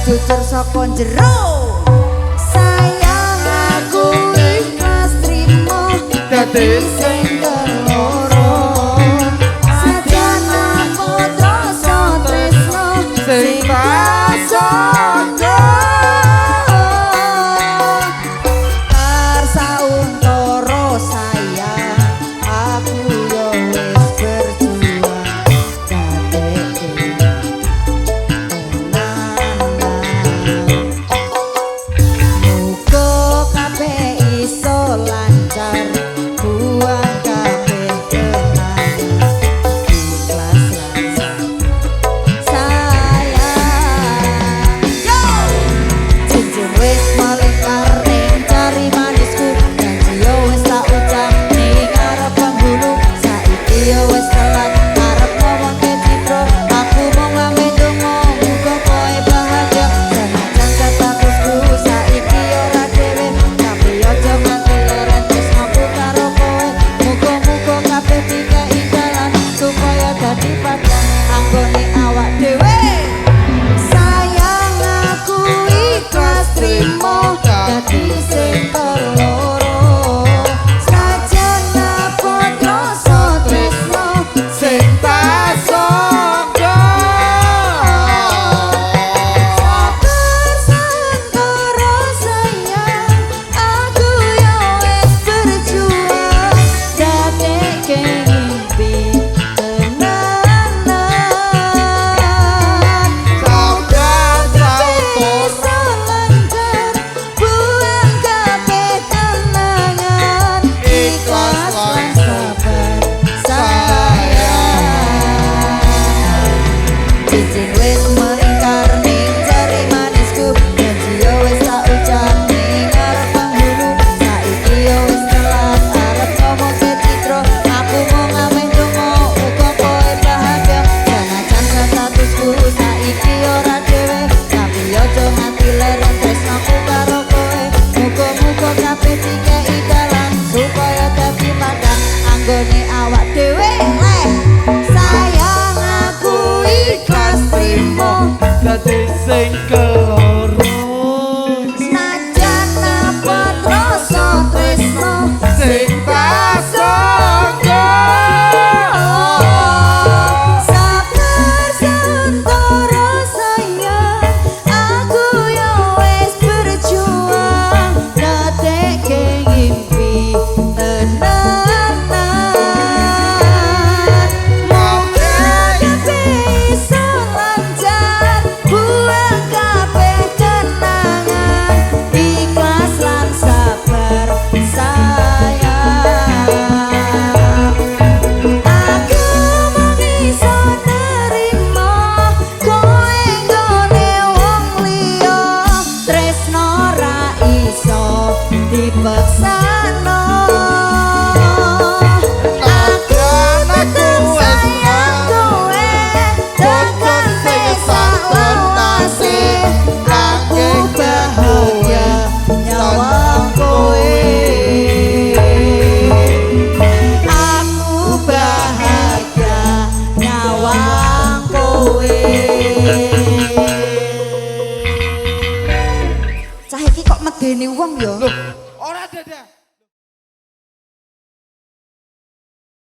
Jujur saka jero. Sayang, aku ikhlas trimo dadi sing keloro. Senajan abot rasa tresno sing tak sangka. Sauntara sayang, aku yo wis berjuang dadekke tenanan. Muga kabeh iso lancar, buang kabeh kenangan, ikhlas lan sayang. Yo! Cincin wis melingkar ning jari manisku, janji yo wis tak ucap ning ngarep penghulu. Saiki yo wis telat arep ngomongke citra. Aku mung ngameh donga muga kowe bahagia. Senajan statusku saiki ora dhewe, tapi aja nganti leren tresnoku karo kowe. Muga-muga kabeh dikei dalan supaya dadi padang anggone awak dhewe. Sayang, aku ikhlas trimo dadi sing keloro. Senajan abot rasa tresno sing tak sangka. Sabar sauntara sayang, aku yo wis berjuang dadekke ngimpi tenanan. Sabar Kabeh iso lancar, buang kabeh kenangan, ikhlas lan sabar sayang. Cincin wis melingkar ning jari manisku, janji yo wis tak ucap ning ngarep penghulu. Saiki yo wis telat arep ngomongke citra. Aku mung ngameh donga muga kowe bahagia. Senajan statusku saiki ora dhewe, tapi aja nganti leren tresnoku karo kowe. Muga-muga kabeh dikei dalan supaya dadi padang anggone awak dhewe. Leh, sayang, aku ikhlas trimo dadi sing keloro. Senajan abot rasa tresno sing tak sangka. Sabar sauntara sayang, aku yo wis berjuang dadekke ngimpi tenanan. Muga kabeh iso lancar, buang kabeh kenangan, ikhlas lan sabar sayang. Aku mung iso nerima kowe nggone wong liya. Tresno ra iso dipeksano. Aku tetep sayang kowe tekan saklawase. Aku bahagia nyawang kowe. Aku bahagia nyawang kowe. Cah iki kok medeni wong ya. Loh, ora dadah.